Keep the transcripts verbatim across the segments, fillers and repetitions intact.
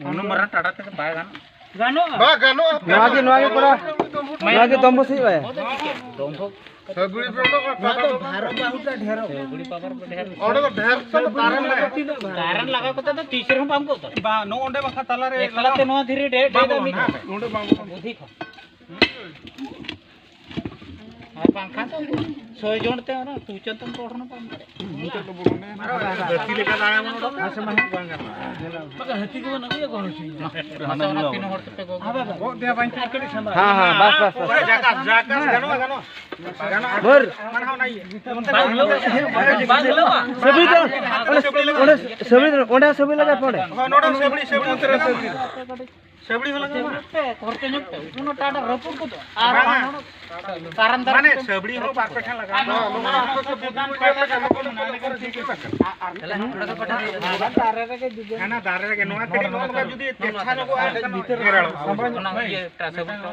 ᱩᱱᱟᱹᱜ ᱢᱟᱨᱟᱝ ᱴᱟᱴᱟ ᱛᱮᱫᱚ ᱵᱟᱭ ᱜᱟᱱᱚᱜᱼᱟ᱾ ᱜᱟᱱᱚᱜᱼᱟ᱾ ᱵᱟ, ᱜᱟᱱᱚᱜᱼᱟ᱾ ᱱᱚᱣᱟ ᱜᱮ, ᱱᱚᱣᱟ ᱜᱮ ᱠᱚᱨᱟᱣ᱾ ᱱᱚᱣᱟ ᱜᱮ ᱫᱚᱢᱵᱚ ᱥᱤ ᱵᱟᱭ᱾ ᱫᱚᱢᱵᱚ᱾ ᱥᱟᱹᱜᱩᱲᱤ ᱯᱮ ᱚᱰᱚᱠᱟ, ᱱᱚᱣᱟ ᱫᱚ ᱵᱟᱨᱚ ᱵᱟᱦᱩᱴᱟ ᱰᱷᱮᱨᱚᱜᱼᱟ᱾ ᱥᱟᱹᱜᱩᱲᱤ ᱯᱟᱣᱟᱨ ᱠᱚ ᱰᱷᱮᱨ᱾ ᱚᱸᱰᱮ ᱫᱚ ᱰᱷᱮᱨ ᱥᱮ ᱫᱚ ᱠᱟᱨᱮᱱᱴ ᱞᱟᱜᱟᱜᱼᱟ᱾ ᱠᱟᱨᱮᱱᱴ ᱞᱟᱜᱟᱣ ᱠᱟᱛᱮ ᱫᱚ ᱛᱤᱥ ᱨᱮᱦᱚᱸ ᱵᱟᱢ ᱜᱚᱫ ᱫᱟᱲᱮᱭᱟᱜᱼᱟ᱾ ᱵᱟ, ᱱᱚᱜᱼᱚ ᱚᱸᱰᱮ ᱵᱟᱠᱷᱟᱱ ᱛᱟᱞᱟᱨᱮ ᱮᱠᱞᱟ ᱛᱮ ᱱᱚᱣᱟ ᱫᱷᱤᱨᱤ ᱰᱮ-, ᱰᱮ-, ᱵᱟᱝ ᱰᱮ-, ᱵᱚᱞᱚᱱᱟ᱾ ᱱᱚᱰᱮ ᱵᱟᱝ ᱵᱚᱞᱚᱱᱟ᱾ ᱵᱩᱫᱷᱤ ᱠᱷᱚᱱ᱾ ᱟᱨ ᱵᱟᱝᱠᱷᱟᱱ ᱫᱚ ᱥᱚᱭ ᱡᱚᱱ ᱛᱮ ᱚᱱᱟ ᱛᱩᱪᱟᱹ ᱛᱮᱢ ᱨᱚᱲ ᱦᱚᱸ ᱵᱟᱢ ᱫᱟᱲᱮᱭᱟᱜᱼᱟ᱾ ᱜᱟᱛᱮ ᱞᱮᱠᱟ ᱫᱟᱬᱟ ᱵᱚᱱ ᱚᱰᱚᱠ᱾ ᱵᱟᱠᱷᱟᱱ ᱦᱟᱹᱛᱤ ᱠᱚᱵᱚᱱ ᱟᱹᱜᱩᱭᱟ ᱠᱚ ᱦᱟᱹᱛᱤ᱾ ᱢᱟᱥᱮ ᱚᱱᱟ ᱯᱤᱱ ᱦᱚᱲ ᱛᱮᱯᱮ ᱜᱚᱜ᱾ ᱦᱮᱸ, ᱦᱮᱸ, ᱵᱟᱥ, ᱵᱟᱥ, ᱵᱟᱥ᱾ ᱦᱮᱸ, ᱦᱮᱸ, ᱡᱟᱠᱟᱥ, ᱡᱟᱠᱟᱥ, ᱜᱟᱱᱚᱜᱼᱟ, ᱜᱟᱱᱚᱜᱼᱟ᱾ ᱵᱷᱳᱨ᱾ ᱢᱟᱱᱮ ᱚᱱᱟ ᱤᱭᱟᱹ᱾ ᱵᱟᱝ ᱦᱤᱞᱳᱜᱼᱟ᱾ ᱥᱟᱹᱵᱤ ᱫᱚ, ᱚᱸᱰᱮ, ᱚᱸᱰᱮ ᱥᱟᱹᱵᱤ ᱫᱚ, ᱚᱸᱰᱮ ᱥᱟᱹᱵᱤ ᱞᱟᱜᱟ ᱯᱮ ᱚᱸᱰᱮ᱾ ᱦᱳᱭ, ᱱᱚᱰᱮ ᱥᱟᱹᱵᱲᱤ, ᱥᱟᱹᱵᱲᱤ ᱚᱱᱛᱮ ᱨᱮ ᱥᱟᱹᱵᱲᱤ᱾ ᱥᱟᱹᱵᱲᱤ ᱦᱚᱸ ᱞᱟᱜᱟᱜᱼᱟ᱾ ᱯᱮ, ᱠᱷᱚᱨᱪᱟ ᱧᱚᱜ ᱯᱮ᱾ ᱩᱱᱟᱹᱜ ᱴᱟᱴᱟ ᱨᱟᱹᱯᱩᱫ ᱠᱚᱫᱚ᱾ ᱟᱨ ᱵᱟᱝᱟ᱾ ᱵᱟᱝ ᱱᱚᱰᱮ ᱠᱟᱨᱟᱢ ᱫᱟᱨᱮ ᱢᱟᱱᱮ ᱠᱚᱫᱚ ᱥᱟᱹᱵᱲᱤ ᱦᱚᱸ ᱵᱟᱨ ᱯᱮ ᱴᱷᱮᱱ ᱞᱟᱜᱟᱜᱼᱟ᱾ ᱱᱚᱣᱟ, ᱱᱚᱣᱟ ᱟᱯᱮ ᱥᱮᱫ ᱵᱩᱫᱽ ᱵᱩᱫᱽ ᱯᱮ ᱞᱟᱜᱟᱜᱼᱟ᱾ ᱫᱟᱨᱮ ᱨᱮᱜᱮ ᱡᱩᱫᱤ ᱦᱟᱱᱟ ᱫᱟᱨᱮ ᱨᱮᱜᱮ ᱱᱚᱣᱟ ᱠᱟᱹᱴᱤᱡ ᱱᱚᱜᱼᱚ ᱱᱚᱝᱠᱟ ᱡᱩᱫᱤ ᱛᱮᱪᱷᱟ ᱧᱚᱜᱚᱜᱼᱟ, ᱮᱱᱠᱷᱟᱱ ᱜᱮᱨᱟᱲᱚᱜᱼᱟ᱾ ᱚᱱᱟ ᱤᱭᱟᱹ ᱴᱨᱟ-, ᱥᱟᱹᱵᱲᱤ ᱴᱨᱟ-,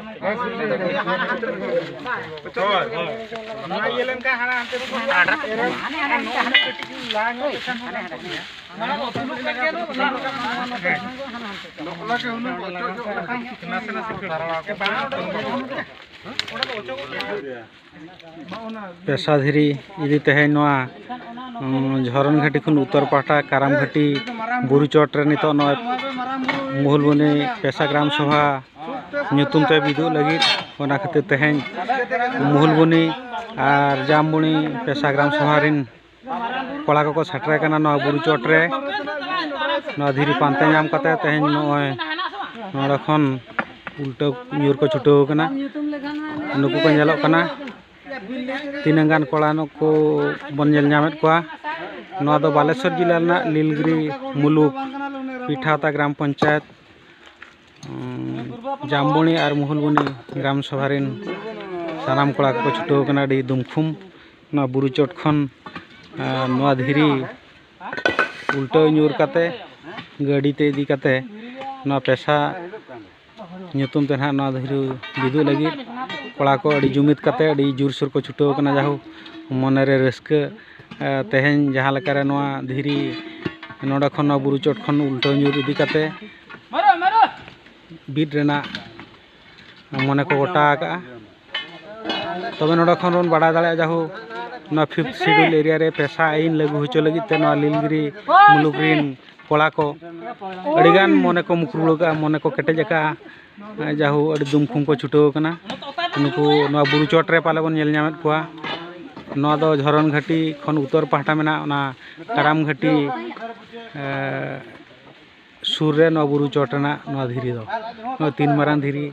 ᱦᱳᱭ, ᱦᱳᱭ᱾ ᱱᱚᱣᱟ ᱤᱭᱟᱹ ᱞᱮᱱᱠᱷᱟᱱ ᱦᱟᱱᱟ ᱦᱟᱱᱛᱮ ᱫᱚ ᱟᱨ ᱱᱚᱜᱼᱚ ᱱᱚᱣᱟ ᱠᱟᱹᱴᱤᱡ ᱞᱟ ᱧᱚᱜ ᱞᱮᱠᱷᱟᱱ ᱦᱚᱸ ᱜᱟᱱᱚᱜ ᱜᱮᱭᱟ᱾ ᱱᱚᱜᱼᱚ ᱱᱟ ᱜᱮ ᱦᱩᱱᱟᱹᱝ ᱚᱪᱚᱜ ᱧᱚᱜ ᱞᱮᱠᱷᱟᱱ ᱱᱟᱥᱮ ᱱᱟᱥᱮ ᱠᱷᱟᱹᱲ᱾ ᱯᱮᱥᱟ ᱫᱷᱤᱨᱤ ᱤᱫᱤ ᱛᱮᱦᱮᱧ ᱱᱚᱣᱟ, ᱩᱸ, ᱡᱷᱚᱨᱚᱱ ᱜᱷᱟᱹᱴᱤ ᱠᱷᱚᱱ ᱩᱛᱛᱚᱨ ᱯᱟᱦᱴᱟ ᱠᱟᱨᱟᱢ ᱜᱷᱟᱹᱴᱤ ᱵᱩᱨᱩ ᱪᱚᱴ ᱨᱮ ᱱᱤᱛᱚᱜ ᱱᱚᱜᱼᱚᱭ ᱢᱩᱦᱩᱞᱵᱚᱱᱤ ᱯᱮᱥᱟ ᱜᱨᱟᱢ ᱥᱚᱵᱷᱟ ᱧᱩᱛᱩᱢ ᱛᱮ ᱵᱤᱫᱩᱜ ᱞᱟᱹᱜᱤᱫ, ᱚᱱᱟ ᱠᱷᱟᱹᱛᱤᱨ ᱛᱮᱦᱮᱧ ᱢᱩᱦᱩᱞᱵᱚᱱᱤ ᱟᱨ ᱡᱟᱢᱵᱚᱱᱤ ᱯᱮᱥᱟ ᱜᱨᱟᱢ ᱥᱚᱵᱷᱟ ᱨᱮᱱ ᱠᱚᱲᱟ ᱠᱚᱠᱚ ᱥᱮᱴᱮᱨ ᱟᱠᱟᱱᱟ ᱱᱚᱣᱟ ᱵᱩᱨᱩ ᱪᱚᱴ ᱨᱮ᱾ ᱱᱚᱣᱟ ᱫᱷᱤᱨᱤ ᱯᱟᱱᱛᱮ ᱧᱟᱢ ᱠᱟᱛᱮ ᱛᱮᱦᱮᱧ ᱱᱚᱜᱼᱚᱭ ᱱᱚᱰᱮ ᱠᱷᱚᱱ ᱩᱞᱴᱟᱹ ᱧᱩᱨ ᱠᱚ ᱪᱷᱩᱴᱟᱹᱣ ᱟᱠᱟᱱᱟ᱾ ᱱᱩᱠᱩ ᱠᱚ ᱧᱮᱞᱚᱜ ᱠᱟᱱᱟ, ᱛᱤᱱᱟᱹᱜ ᱜᱟᱱ ᱠᱚᱲᱟ ᱱᱩᱠᱩ ᱵᱚᱱ ᱧᱮᱞ ᱧᱟᱢᱮᱫ ᱠᱚᱣᱟ᱾ ᱱᱚᱣᱟ ᱫᱚ ᱵᱟᱞᱮᱥᱚᱨ ᱡᱮᱞᱟ ᱨᱮᱱᱟᱜ ᱱᱤᱞᱜᱤᱨᱤ ᱢᱩᱞᱩᱠ ᱯᱤᱴᱷᱟᱣᱛᱟ ᱜᱨᱟᱢ ᱯᱚᱧᱪᱟᱭᱮᱛ, ᱩᱸ, ᱡᱟᱢᱵᱚᱱᱤ ᱟᱨ ᱢᱩᱦᱩᱞᱵᱚᱱᱤ ᱜᱨᱟᱢ ᱥᱚᱵᱷᱟ ᱨᱮᱱ ᱥᱟᱱᱟᱢ ᱠᱚᱲᱟ ᱠᱚᱠᱚ ᱪᱷᱩᱴᱟᱹᱣ ᱟᱠᱟᱱᱟ ᱟᱹᱰᱤ ᱫᱩᱢᱠᱷᱩᱢ ᱱᱚᱣᱟ ᱵᱩᱨᱩ ᱪᱚᱴ ᱠᱷᱚᱱ, ᱟᱨ ᱱᱚᱣᱟ ᱫᱷᱤᱨᱤ ᱩᱞᱴᱟᱹᱣ ᱧᱩᱨ ᱠᱟᱛᱮ, ᱜᱟᱹᱰᱤ ᱛᱮ ᱤᱫᱤ ᱠᱟᱛᱮ, ᱱᱚᱣᱟ ᱯᱮᱥᱟ ᱧᱩᱛᱩᱢ ᱛᱮ ᱱᱟᱦᱟᱜ ᱱᱚᱣᱟ ᱫᱷᱤᱨᱤ ᱵᱤᱫᱩᱜ ᱞᱟᱹᱜᱤᱫ ᱠᱚᱲᱟ ᱠᱚ ᱟᱹᱰᱤ ᱡᱩᱢᱤᱫ ᱠᱟᱛᱮ ᱟᱹᱰᱤ ᱡᱳᱨᱥᱳᱨ ᱠᱚ ᱪᱷᱩᱴᱟᱹᱣ ᱠᱟᱱᱟ᱾ ᱡᱟᱦᱳᱠ, ᱢᱚᱱᱮ ᱨᱮ ᱨᱟᱹᱥᱠᱟᱹ, ᱮ, ᱛᱮᱦᱮᱧ ᱡᱟᱦᱟᱸ ᱞᱮᱠᱟᱨᱮ ᱱᱚᱣᱟ ᱫᱷᱤᱨᱤ ᱱᱚᱰᱮ ᱠᱷᱚᱱ, ᱱᱚᱣᱟ ᱵᱩᱨᱩ ᱪᱚᱴ ᱠᱷᱚᱱ ᱩᱞᱴᱟᱹᱣ ᱧᱩᱨ ᱤᱫᱤ ᱠᱟᱛᱮ ᱵᱤᱫ ᱨᱮᱱᱟᱜ ᱢᱚᱱᱮ ᱠᱚ ᱜᱚᱴᱟ ᱟᱠᱟᱫᱼᱟ᱾ ᱛᱚᱵᱮ ᱱᱚᱰᱮ ᱠᱷᱚᱱ ᱵᱚᱱ ᱵᱟᱲᱟᱭ ᱫᱟᱲᱮᱭᱟᱜᱼᱟ, ᱡᱟᱦᱳ ᱱᱚᱣᱟ ᱯᱷᱤᱯᱛᱷ ᱥᱤᱰᱩᱞ ᱮᱨᱤᱭᱟ ᱨᱮ ᱯᱮᱥᱟ ᱟᱹᱭᱤᱱ ᱞᱟᱹᱜᱩ ᱦᱚᱪᱚ ᱞᱟᱹᱜᱤᱫ ᱛᱮ ᱱᱚᱣᱟ ᱞᱤᱞᱜᱤᱨᱤ ᱢᱩᱞᱩᱠ ᱨᱤᱱ ᱠᱚᱲᱟ ᱠᱚ ᱟᱹᱰᱤᱜᱟᱱ ᱢᱚᱱᱮ ᱠᱚ ᱢᱩᱠᱨᱩᱲ ᱟᱠᱟᱫᱼᱟ, ᱢᱚᱱᱮ ᱠᱚ ᱠᱮᱴᱮᱡ ᱟᱠᱟᱫᱼᱟ᱾ ᱡᱟᱦᱳ ᱟᱹᱰᱤ ᱫᱩᱢᱠᱷᱩᱢ ᱠᱚ ᱪᱷᱩᱴᱟᱹᱣ ᱟᱠᱟᱱᱟ᱾ ᱱᱩᱠᱩ ᱱᱚᱣᱟ ᱵᱩᱨᱩ ᱪᱚᱴ ᱨᱮ ᱯᱟᱞᱮ ᱵᱚᱱ ᱧᱮᱞ ᱧᱟᱢᱮᱫ ᱠᱚᱣᱟ᱾ ᱱᱚᱣᱟ ᱫᱚ ᱡᱷᱚᱨᱚᱱ ᱜᱷᱟᱹᱴᱤ ᱠᱷᱚᱱ ᱩᱛᱛᱚᱨ ᱯᱟᱦᱴᱟ ᱢᱮᱱᱟᱜ ᱚᱱᱟ ᱠᱟᱨᱟᱢ ᱜᱷᱟᱹᱴᱤ, ᱮ, ᱥᱩᱨ ᱨᱮ ᱱᱚᱣᱟ ᱵᱩᱨᱩ ᱪᱚᱴ ᱨᱮᱱᱟᱜ ᱱᱚᱣᱟ ᱫᱷᱤᱨᱤ ᱫᱚ, ᱱᱚᱣᱟ ᱛᱤᱱ ᱢᱟᱨᱟᱝ ᱫᱷᱤᱨᱤ,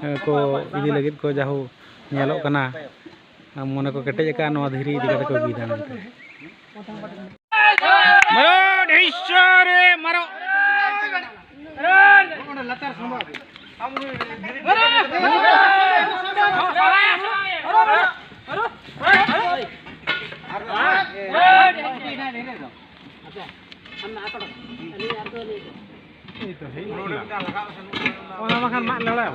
ᱮ, ᱠᱚ ᱤᱫᱤ ᱞᱟᱹᱜᱤᱫ ᱠᱚ ᱡᱟᱦᱳ ᱧᱮᱞᱚᱜ ᱠᱟᱱᱟ᱾ ᱢᱚᱱᱮ ᱠᱚ ᱠᱮᱴᱮᱡ ᱟᱠᱟᱫᱼᱟ, ᱱᱚᱣᱟ ᱫᱷᱤᱨᱤ ᱤᱫᱤ ᱠᱟᱛᱮ ᱠᱚ ᱵᱤᱫᱟ ᱢᱮᱱᱛᱮ᱾ ᱢᱟᱨᱚ ᱰᱷᱤᱥᱟᱹ ᱨᱮ ᱢᱟᱨᱚ᱾ ᱚᱱᱟ ᱵᱟᱠᱷᱟᱱ ᱢᱟᱜ ᱞᱟᱲᱟ᱾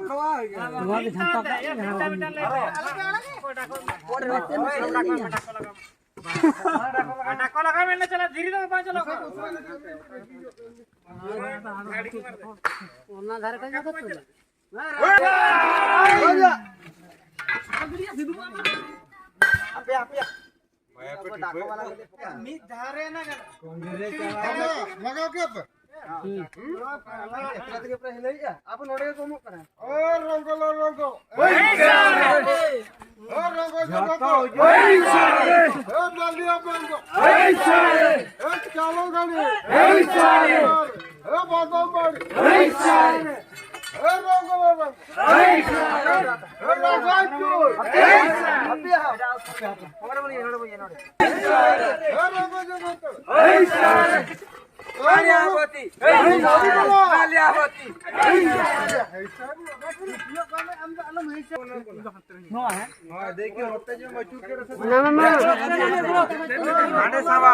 ᱱᱚᱣᱟ ᱜᱮ ᱡᱷᱟᱱᱴᱟ ᱠᱟᱜ ᱢᱮ, ᱡᱟᱦᱟᱸ ᱨᱮ ᱰᱟᱠᱚ ᱞᱟᱜᱟᱣ ᱢᱮ, ᱪᱟᱞᱟᱜ ᱫᱷᱤᱨᱤ ᱫᱚ ᱵᱟᱝ ᱪᱟᱞᱟᱜ ᱠᱟᱱᱟ᱾ ᱚᱱᱟ ᱫᱷᱟᱨᱮ ᱠᱷᱚᱱ ᱜᱮ ᱛᱚ᱾ ᱟᱯᱮ, ᱟᱯᱮ᱾ ᱢᱤᱫ ᱫᱷᱟᱨᱮ ᱱᱟ ᱜᱟᱱᱚᱜ᱾ ᱞᱟᱜᱟᱣ ᱠᱮᱫ ᱯᱮ? ᱦᱩᱸ᱾ ᱮᱠᱞᱟ ᱛᱮᱜᱮ ᱯᱮ ᱦᱤᱞᱟᱹᱭᱮᱜᱼᱟ? ᱟᱵᱚ ᱱᱚᱰᱮ ᱜᱮ ᱠᱚᱢᱚᱜ ᱠᱟᱱᱟ᱾ ᱳ ᱨᱚᱝᱜᱚ ᱞᱚ ᱨᱚᱝᱜᱚ᱾ ᱳᱭ ᱥᱟᱨᱮ᱾ ᱳ ᱨᱚᱝᱜᱚ ᱡᱚᱛᱚ᱾ ᱳᱭ ᱥᱟᱨᱮ᱾ ᱳ ᱫᱟᱞᱤᱭᱟ ᱵᱟᱝᱜᱚ᱾ ᱳᱭ ᱥᱟᱨᱮ᱾ ᱳ ᱪᱟᱞᱚ ᱜᱟᱲᱤ᱾ ᱳᱭ ᱥᱟᱨᱮ᱾ ᱳ ᱵᱟᱫᱟᱢ ᱵᱟᱲᱤ᱾ ᱳᱭ ᱥᱟᱨᱮ᱾ ᱳ ᱨᱚᱝᱜᱚ ᱞᱚ ᱨᱚᱝᱜᱚ᱾ ᱳᱭ ᱥᱟᱨᱮ᱾ ᱳ ᱨᱚᱝᱜᱚ ᱪᱩ᱾ ᱳᱭ ᱥᱟᱨᱮ᱾ ᱳ ᱨᱚᱝᱜᱚ ᱡᱚᱛᱚ᱾ ᱳᱭ ᱥᱟᱨᱮ᱾ ᱢᱟᱞᱭᱟᱵᱚᱛᱤ᱾ ᱢᱟᱞᱭᱟᱵᱚᱛᱤ᱾ ᱦᱟᱸᱰᱮ ᱥᱟᱵᱟ᱾